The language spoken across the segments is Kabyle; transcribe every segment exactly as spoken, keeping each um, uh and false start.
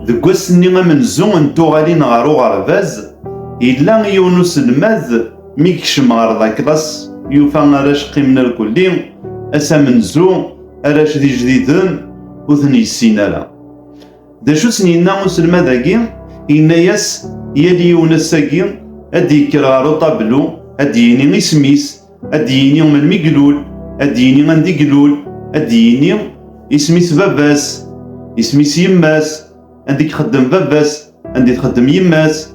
Deg wass-nni amenzu n tuɣalin ɣer uɣerbaz, yella yiwen uselmad, mi yekcem ɣer laklas, yufa arrac qqimen irkelli, ass amenzu, arrac d ijdiden, ur ten-yessin ara. D acu sen-yenna uselmad-agi? Yenna-yas, yal yiwen ass-agi ad d-yekker ɣer uṭablu, ad d-yini isem-is, ad d-yini melmi i ilul, ad d-yini anda i ilul, ad d-yini isem-is baba-s, isem-is yemma-s, anda i ixeddem baba-s, anda i txeddem yemma-s,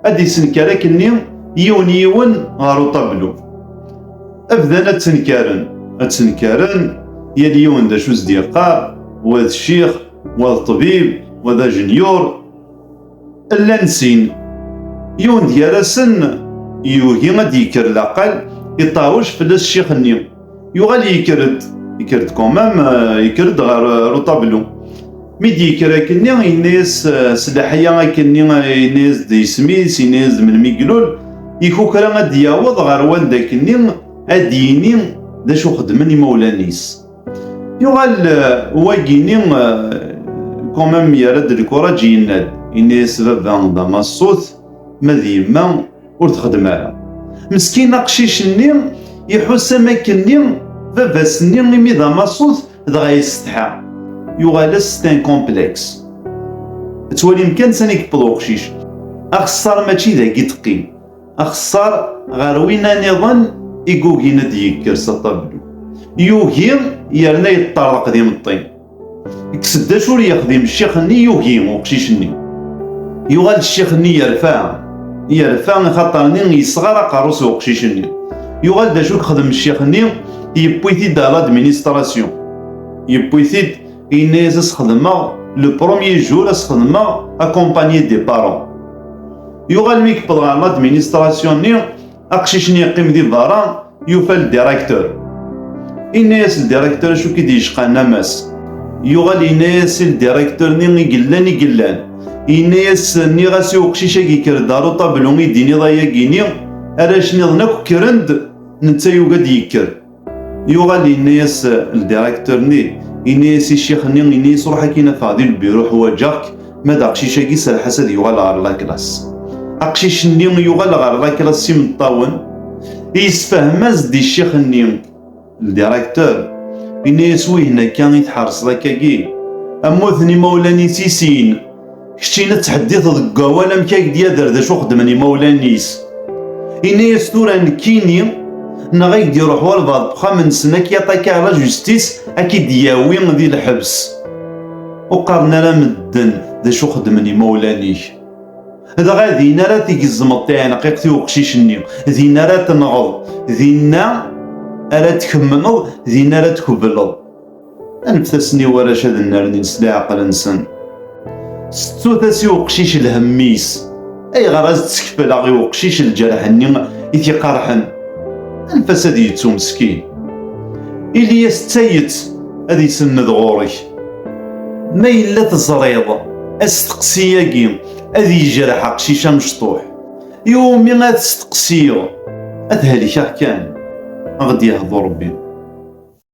ad d-isenkar akkenni yiwen yiwen ɣer uṭablu. Bdan ad ttenkaren, ad ttenkaren, yal yiwen d acu s-d-yeqqar, wa d ccix, wa d ṭṭbib, wa d ajenyur. Llan sin. Yiwen d gar-asen yugi ad d-yekker laqal, iṭawec fell-as ccix-nni. Yuɣal yekker-d, yekker-d quand même, euh, yekker-d ɣer, ɣer uṭablu. Mi d-yekker akkenni, yenna-yas, euh, s leḥya akkenni, yenna-yas-d isem-is, yenna-yas-d melmi i ilul, ikukra ad d-yaweḍ ɣer wanda akkenni ad d-yini d acu xedmen imawlan-is. Yuɣal, euh, wagini, euh, quand même yerra-d lkuraǧ, yenna-d, yenna-yas baba d amaṣṣut, ma d yemma ur texdem ara. Meskin aqcic-nni iḥuss am akkenni baba-s-nni imi d amaṣṣut dɣa yessetḥa. Yuɣal-as c'est un complexe. Ad twalim kan sani yewweḍ uqcic. Axeṣṣar mačči dagi teqqim. Axeṣṣar ɣer wina niḍen i yugin ad d-yekker s aṭablu. Yugi yerna yeṭṭerḍeq d imeṭṭi. Kkes-d acu ur yexdim ccix-nni, yugi uqcic-nni. Yuɣal ccix-nni yerfa, yerfa axaṭer-nni yesɣar aqerru-s uqcic-nni. Yuɣal d acu yexdem ccix-nni, yewwi-t-id à l'administration. Yewwi-t-id, yenna-yas ad s-xedmeɣ, le premier jour ad s-xedmeɣ accompagné des parents. Yuɣal mi yewweḍ ɣer l'administration-nni, aqcic-nni yeqqim di berra, yufa le directeur. Yenna-yas le directeur acu k-id-yecqan a Mass. Yuɣal yenna-yas i le directeur-nni i yellan, i yellan. Yenna-yas nniɣ-as i uqcic-agi kker-d ar uṭablu i d-tiniḍ ayagi-ni, arrac-nniḍen akk kkren-d, netta yugi ad d-yekker. Yuɣal yenna-yas le directeur-nni, yenna-yas i ccix-nni, yenna-yas ruḥ akkin afeɣ di lbiru, ḥwaǧeɣ-k, ma d aqcic-agi serreḥ-as ad yuɣal ɣer laklas. Aqcic-nni yuɣal ɣer laklas s imeṭṭawen, yessefhem-as-d i ccix-nni, le directeur, yenna-yas wihin akka i tḥerseḍ akkagi, mmuten imawlan-is i sin. Keččini ad tḥedditeḍ deg wawal amek ay d-yader d acu xeddmen imawlan-is. Ini-as tura nekkini, neɣ ay d-iruḥ walbeɛḍ deg uxxam-nsen ad k-yaṭaki ɣer la justice, ad k-id-yawi di lḥebs. Ur qqaren ara medden d acu xeddmen imawlan-ik. Dɣa din ara tgezmeḍ tiɛenqiqt i uqcic-nni, din ara tenɣeḍ, dinna ara tkemmneḍ, din ara tkebleḍ. Anfet-asen i warrac ad nnernin s leɛqel-nsen. Settut-as i uqcic lhemm-is. Ayɣer ad s-d-skefleɣ i uqcic lǧerḥ-nni i t-iqerḥen? Anef-as ad yettu meskin. Ili-as d tayet ad isenned ɣur-k. Ma yella teẓriḍ asteqsi-agi ad yejreḥ aqcic amecṭuḥ, iwumi ad steqsiɣ? Ad helkeɣ kan. Ad ɣ-d-yehdu Rebbi.